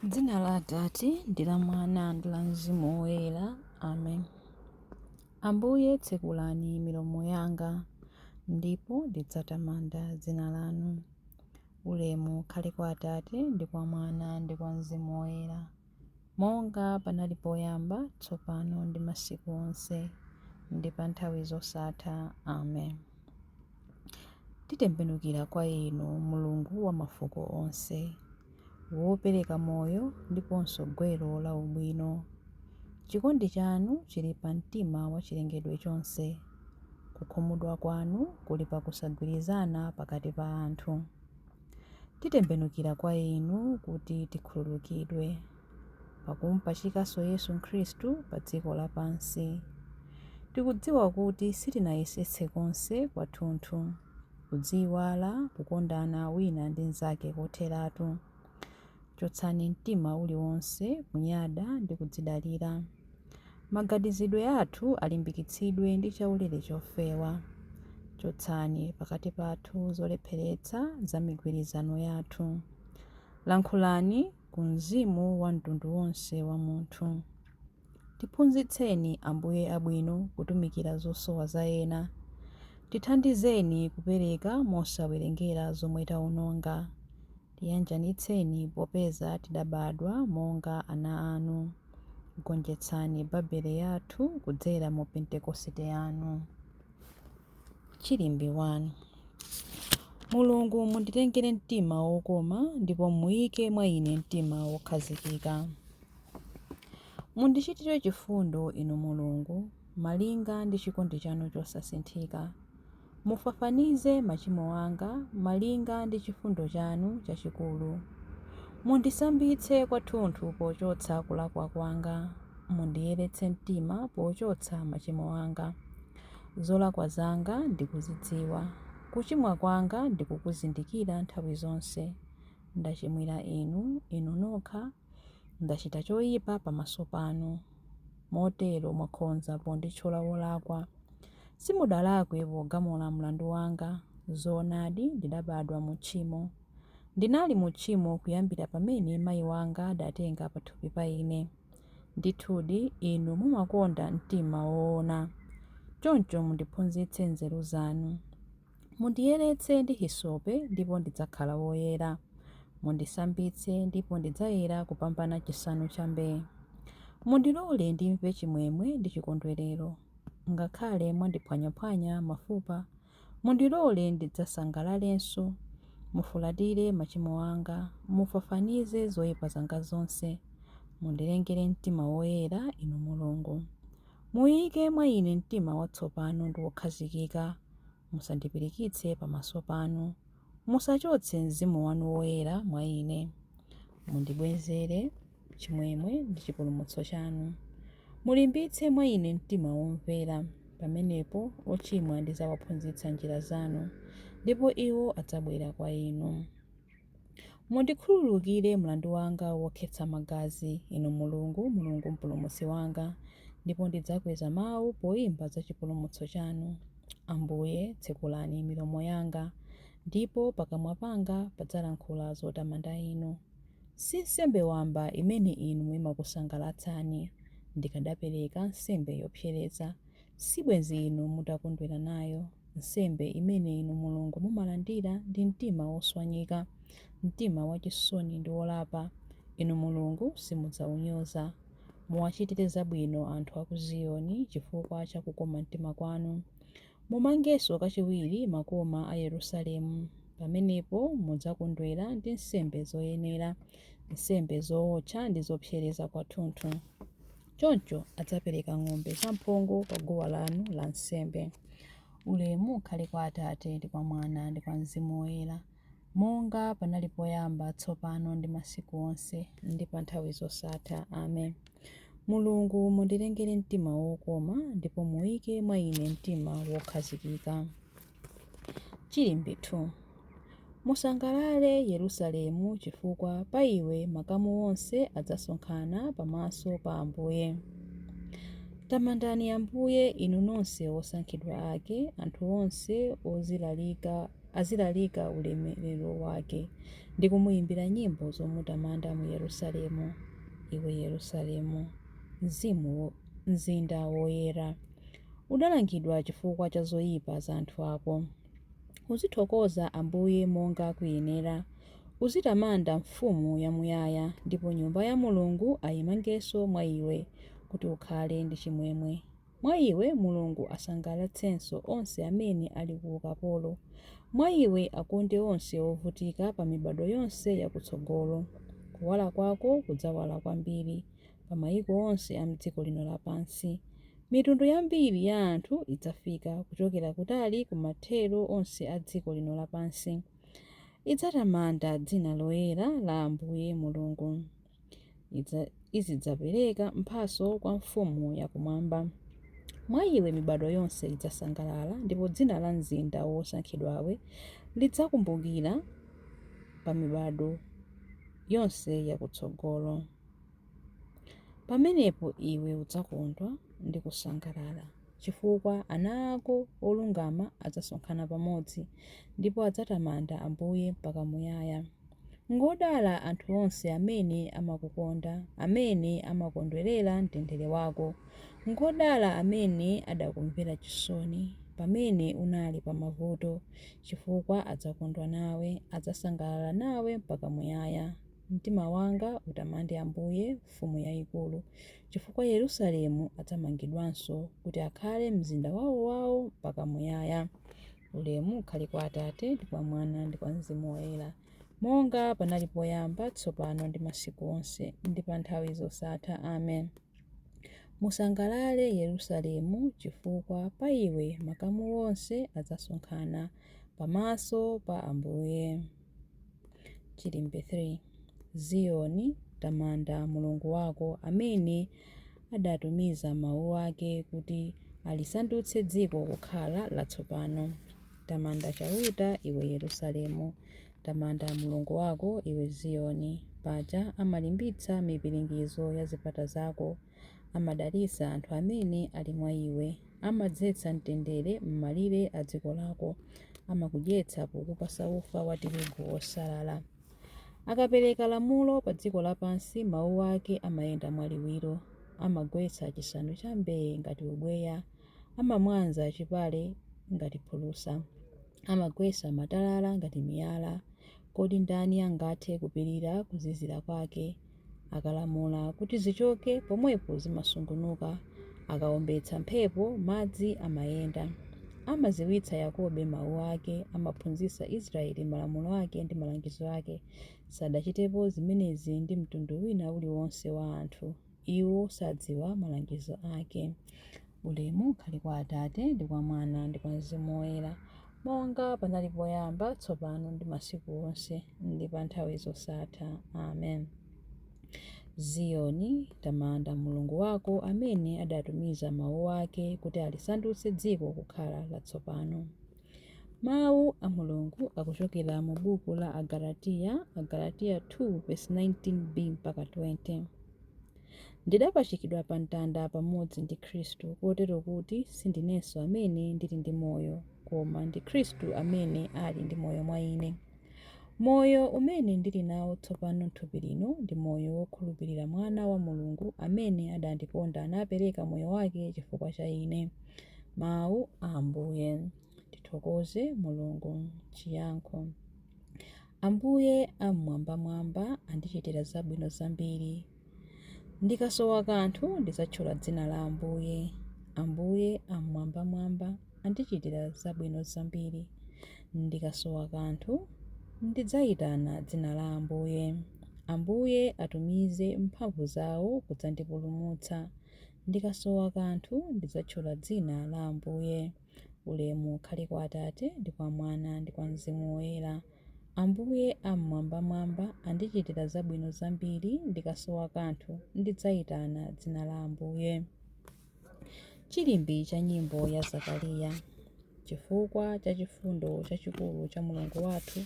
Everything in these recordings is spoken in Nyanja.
M'dzina la Atate, ndi la Mwana, ndi la Mzimu Woyera. Amen. Ambuye, tsekulani milomo yanga, ndipo ndidzatamanda dzina lanu. Ulemu ukhale kwa Atate, ndi kwa Mwana, ndi kwa Mzimu Woyera, monga panali poyamba, tsopano ndi masiku onse, ndi pa nthawi zosatha. Amen. Titembenukira kwa Inu, Mulungu wa mafuko onse, wopereka moyo ndiponso gwero la ubwino. Chikondi chanu chili pa mtima wa chilengedwe chonse. Kukhumudwa kwanu kuli pa kusagwirizana pakati pa anthu. Titembenukira kwa Inu kuti tikhululukidwe, pakumpachikanso Yesu Khristu pa dziko lapansi. Tikudziwa kuti sitinayesetse konse kwathunthu kudziiwala kukondana wina ndi mnzake kotheratu. Chotsani mtima uliwonse kunyada ndi kudzidalira. Maganizidwe athu alimbikitsidwe ndi chaulere chofewa. Chotsani pakati pathu zolepheretsa za migwirizano yathu. Lankhulani ku mzimu wa mtundu wonse wa munthu. Tiphunzitseni, Ambuye abwino, kutumikira zosowa za ena. Tithandizeni kupereka mosawerengera zomwe taononga. Tiyanjanitseni popeza tidabadwa monga ana anu. Gonjetsani Babele yathu kudzera mu Pentekosite yanu. Chilimbi 1. Mulungu, mundilengere mtima wokoma, ndipo muike mwa ine mtima wokhazikika. Mundichitire chifundo, Inu Mulungu, malinga ndi chikondi chanu chosasinthika. Mufafanize machimo anga malinga ndi chifundo chanu chachikulu. Mundisambitse kwathunthu pochotsa kulakwa kwanga, mundiyeretse mtima pochotsa machimo anga. Zolakwa zanga ndikuzidziwa, kuchimwa kwanga ndikukuzindikira nthawi zonse. Ndachimwira Inu, Inu nokha, ndachita choyipa pamaso panu. Motero mwakhonza ponditchula wolakwa. Simudalakwe pogamula mlandu wanga. Zoonadi, ndidabadwa mu tchimo. Ndinali mu tchimo kuyambira pamene mayi wanga adatenga pathupi pa ine. Ndithudi, Inu mumakonda mtima woona. Choncho mundiphunzitse nzeru zanu. Mundiyeretse ndi hisope, ndipo ndidzakhala woyera. Mundisambitse, ndipo ndidzayera kupambana chisanu cha mbee. Mundilole ndimve chimwemwe ndi chikondwerero. Ngakhale mwandiphwanyaphwanya mafupa, mundilole ndidzasangalalenso. Mufulatire machimo anga, mufafanize zoyipa zanga zonse. Mundilengere mtima woyera, Inu Mulungu. Muyike mwa ine mtima watsopano ndi wokhazikika. Musandipirikitse pamaso panu. Musachotse mzimu wanu woyera mwa ine. Mundibwezere chimwemwe ndi chipulumutso chanu. Mulimbitse mwa ine mtima womvera. Pamenepo ochimwa ndidzawaphunzitsa njira zanu, ndipo iwo adzabwera kwa inu. Mundikhululukire mlandu wanga wokhetsa magazi, Inu Mulungu, Mulungu Mpulumutsi wanga, ndipo ndidzakweza mawu poimba za chipulumutso chanu. Ambuye, tsekulani milomo yanga, ndipo pakamwa panga padzalankhula zotamanda Inu. Si nsembe wamba imene Inu imakusangalatsani, ndikadapereka nsembe yopsereza, sibwenzi Inu mutakondwera nayo. Nsembe imene Inu Mulungu mumalandira ndi mtima woswanyika, mtima wachisoni ndi wolapa, Inu Mulungu simudzawunyoza. Muwachitire zabwino anthu a ku Ziyoni chifukwa cha kukoma mtima kwanu. Mumangenso kachiwiri makoma a Yerusalemu. Pamenepo mudzakondwera ndi nsembe zoyenera, nsembe zowotcha ndi zopsereza kwathunthu. Choncho adzapereka ng'ombe zamphongo pa guwa lanu la nsembe. Ulemu ukhale kwa Atate, ndi kwa Mwana, ndi kwa Mzimu Woyera, monga panali poyamba, tsopano, ndi masiku onse, ndi pa nthawi zosatha. Amen. Mulungu, mundilengere mtima wokoma, ndipo muike mwa ine mtima wokhazikika. Chilimbi 2. Musangalale, Yerusalemu, chifukwa pa iwe makamu onse adzasonkhana pamaso pa Ambuye. Tamandani Ambuye, inu nonse osankhidwa ake, anthu onse ozilalika. azilalika ulemerero wake ndi kumuimbira nyimbo zomutamanda mu Yerusalemu. Iwe Yerusalemu, mzinda woyera, udalangidwa chifukwa cha zoyipa za anthu ako. Uzithokoza Ambuye monga kuyenera, uzitamanda Mfumu yamuyaya, ndipo nyumba ya Mulungu ayimangenso mwa iwe, kuti ukhale ndi chimwemwe. Mwa iwe Mulungu asangalatsenso onse amene ali ku ukapolo. Mwa iwe akonde onse ovutika pa mibado yonse yakutsogolo. Kuwala kwako kudzawala kwambiri pa mayiko onse a m'dziko lino lapansi. Mitundu yambiri ya anthu idzafika kuchokera kutali kumathero onse a dziko lino lapansi. Idzatamanda dzina loyera la Ambuye Mulungu. Izidzapereka mphatso kwa Mfumu yakumwamba. Mwa iwe mibado yonse idzasangalala, ndipo dzina la mzinda wosankhidwawe lidzakumbukira pa mibado yonse yakutsogolo. Pamenepo iwe udzakondwa ndi kusangalala, chifukwa ana ako olungama adzasonkhana pamodzi, ndipo adzatamanda Ambuye mpaka muyaya. Ngodala anthu onse amene amakukonda, amene amakondwerera mtendere wako. Ngodala amene adakumvera chisoni pamene unali pamavuto, chifukwa adzakondwa nawe, adzasangalala nawe mpaka muyaya. Mtima wanga utamande Ambuye, Mfumu yayikulu, chifukwa Yerusalemu adzamangidwanso kuti akhale mzinda wawowawo mpaka muyaya. Ulemu ukhale kwa Atate ndi kwa Mwana ndi kwa Mzimu Woyera, monga panali poyamba, tsopano ndi masiku onse, ndi pa nthawi zosatha. Amen. Musangalale Yerusalemu, chifukwa pa iwe makamu onse adzasonkhana pamaso pa Ambuye. Chilimbe 3. Ziyoni, tamanda Mulungu wako, amene adatumiza mawu ake kuti alisandutse dziko kukhala latsopano. Tamanda Chauta, iwe Yerusalemu. Tamanda Mulungu wako, iwe Ziyoni. Paja amalimbitsa mipiringidzo ya zipata zako, amadalitsa anthu amene ali mwa iwe, amadzetsa mtendere m'malire a dziko lako, amakudyetsa pokupatsa ufa wa tirigu wosalala. Akapereka lamulo pa dziko lapansi, mawu ake amayenda mwaliwiro. Amagwetsa chisanu cha mbee ngati ubweya, amamwaza chipale ngati phulusa, amagwetsa matalala ngati miyala. Kodi ndani angathe kupirira kuzizira kwake? Akalamula kuti zichoke, pomwepo zimasungunuka. Akawombetsa mphepo, madzi amayenda. Amadziwitsa Yakobo mawu ake, amaphunzitsa Israeli malamulo ake ndi malangizo ake. Sadachitepo zimenezi ndi mtundu wina uliwonse wa anthu. Iwo sadziwa malangizo ake. Ulemu ukhale kwa Atate ndi kwa Mwana ndi kwa Mzimu Woyera, monga panali poyamba, tsopano ndi masiku onse, ndi pa nthawi zosatha. Amen. Ziyoni, tamanda Mulungu wako, amene adatumiza mawu ake kuti alisandutse dziko kukhala latsopano. Mawu a Mulungu akuchokera mu buku la Agalatiya, Agalatiya 2:19b mpaka 20. Ndidapachikidwa pa mtanda pamodzi ndi Khristu, kotero kuti sindinenso amene ndili ndi moyo, koma ndi Khristu amene ali ndi moyo mwa ine. Moyo umene ndili nawo tsopano m'thupi lino ndi moyo wokhulupirira Mwana wa Mulungu amene adandikonda napereka moyo wake chifukwa cha ine. Mawu a Ambuye. Tithokoze Mulungu. Chiyankho. Ambuye am'mwambamwamba andichitira zabwino zambiri. Ndikasowa kanthu ndidzatchula dzina la Ambuye. Ambuye am'mwambamwamba andichitira zabwino zambiri. Ndikasowa kanthu ndidzayitana dzina la Ambuye. Ambuye atumize mphamvu zawo kudzandipulumutsa. Ndikasowa kanthu ndidzatchula dzina la Ambuye. Ulemu ukhale kwa Atate ndi kwa Mwana ndi kwa Mzimu Woyera. Ambuye am'mwambamwamba andichitira zabwino zambiri. Ndikasowa kanthu ndidzayitana dzina la Ambuye. Chilimbi cha nyimbo ya Zakariya. Chifukwa cha chifundo chachikulu cha Mulungu wathu,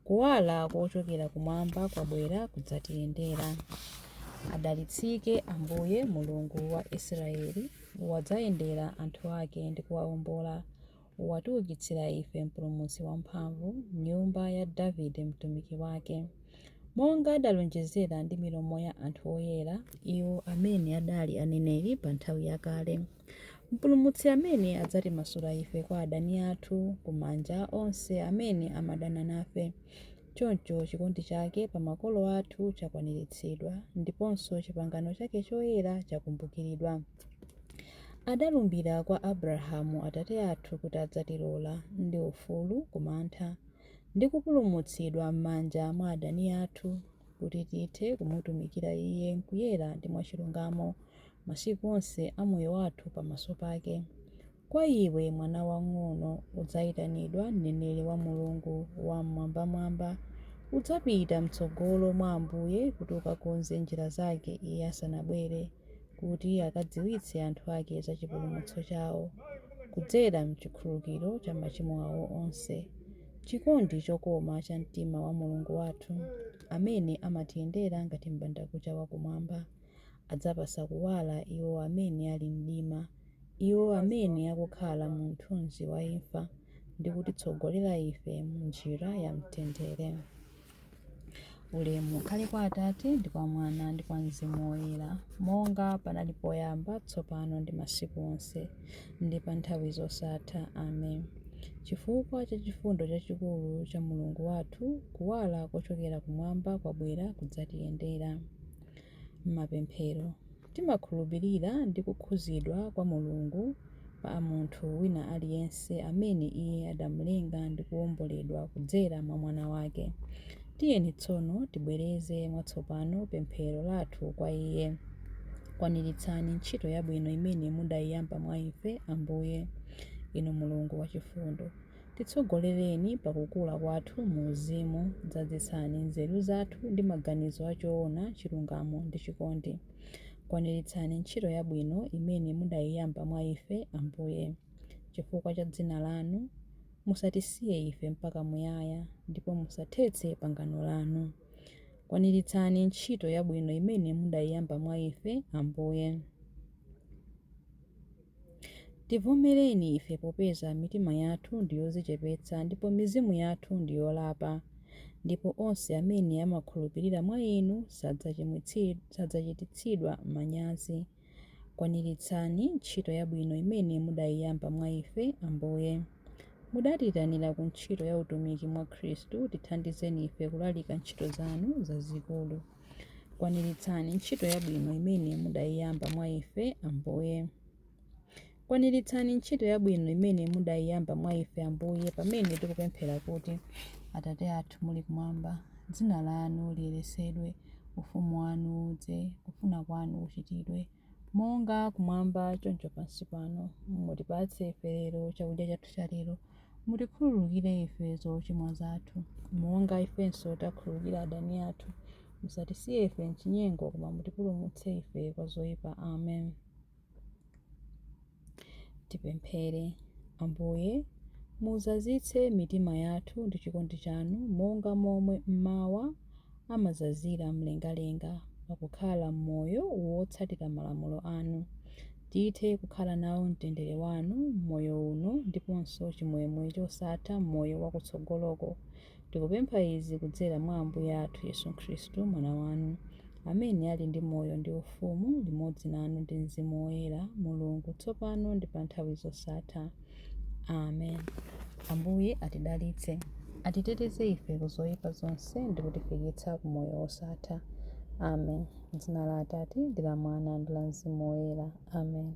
kuwala kochokera kumwamba kwabwera kudzatiyendera. Adalitsike Ambuye Mulungu wa Israeli, wadzayendera anthu ake ndi kuwawombola. Watiukitsira ife Mpulumutsi wamphamvu, m'nyumba ya Davide mtumiki wake. Monga adalonjezera ndi milomo ya anthu oyera, iwo amene adali aneneri pa nthawi yakale. Mpulumutsi amene adzatimasula ife kwa adani athu, ku manja onse amene amadana nafe. Choncho chikondi chake pa makolo athu chakwaniritsidwa, ndiponso chipangano chake choyera chakumbukiridwa. Adalumbira kwa Abrahamu atate athu kuti adzatilola ndi ufulu ku mantha, ndi kupulumutsidwa m'manja mwa adani athu, kuti tithe kumutumikira Iye m'kuyera ndi mwachilungamo masiku onse a moyo wathu pamaso pake. Kwa iwe, mwana wamng'ono, udzayitanidwa mneneri wa Mulungu Wam'mwambamwamba. Udzapita m'tsogolo mwa Ambuye kuti ukakonze njira zake Iye asanabwere, kuti akadziwitse anthu ake za chipulumutso chawo, kudzera m'chikhululukiro cha machimo awo onse. Chikondi chokoma cha mtima wa Mulungu wathu, amene amatiyendera ngati m'bandakucha wakumwamba, adzapatsa kuwala iwo amene ali mdima, iwo amene akukhala mu mthunzi wa imfa, ndi kutitsogolera ife m'njira ya mtendere. Ulemu ukhale kwa Atate, ndi kwa Mwana, ndi kwa Mzimu Woyera, monga panali poyamba, tsopano ndi masiku onse, ndi pa nthawi zosatha. Amen. Chifukwa cha chifundo chachikulu cha Mulungu wathu, kuwala kochokera kumwamba kwabwera kudzatiyendera. M'mapemphero timakhulupirira ndi kukhuzidwa kwa Mulungu pa munthu wina aliyense amene Iye adamulenga ndi kuwomboledwa kudzera mwa Mwana wake. Tiyeni tsono tibwereze mwatsopano pemphero lathu kwa Iye. Kwaniritsani ntchito yabwino imene mudayiyamba mwa ife, Ambuye. Inu Mulungu wachifundo, titsogolereni pakukula kwathu mu uzimu, dzazitsani nzeru zathu ndi maganizo achoona, chilungamo ndi chikondi. Kwaniritsani ntchito yabwino imene mudayiyamba mwa ife, Ambuye. Chifukwa cha dzina lanu, musatisiye ife mpaka muyaya, ndipo musathetse pangano lanu. Kwaniritsani ntchito yabwino imene mudayiyamba mwa ife, Ambuye. Tivomereni ife popeza mitima yathu ndi yodzichepetsa ndipo mizimu yathu ndi yolapa, ndipo onse amene amakhulupirira mwa Inu sadzachititsidwa manyazi. Kwaniritsani ntchito yabwino imene mudayiyamba mwa ife, Ambuye. Mudatiyitanira ku ntchito ya utumiki mwa Khristu, tithandizeni ife kulalika ntchito zanu zazikulu. Kwaniritsani ntchito yabwino imene mudayiyamba mwa ife, Ambuye. Kwaniritsani ntchito yabwino imene mudayiyamba mwa ife, Ambuye, pamene tikupemphera kuti, Atate athu muli kumwamba, dzina lanu liyeretsedwe, ufumu wanu udze, kufuna kwanu kuchitidwe, monga kumwamba choncho pansi pano. Mutipatse ife lero chakudya chathu cha lero. Mutikhululukire ife zochimwa zathu, monga ifenso takhululukira adani athu. Musatisiye ife m'chinyengo, koma mutipulumutse ife kwa zoyipa. Amen. Tipemphere. Ambuye, mudzazitse mitima yathu ndi chikondi chanu, monga momwe mmawa amadzazira mlengalenga, pakukhala m'moyo wotsatira malamulo anu. Tithe kukhala nawo mtendere wanu m'moyo uno ndiponso chimwemwe chosatha m'moyo wakutsogoloko. Tikupempha izi kudzera mwa Ambuye athu Yesu Khristu, Mwana wanu, amene ali ndi moyo ndi ufumu limodzi nanu ndi Mzimu Woyera, Mulungu, tsopano ndi pa nthawi zosatha. Amen. Ambuye atidalitse, atiteteze ife ku zoyipa zonse ndi kutifikitsa ku moyo wosatha. Amen. Dzina la Atate ndi la Mwana ndi la Mzimu Woyera. Amen.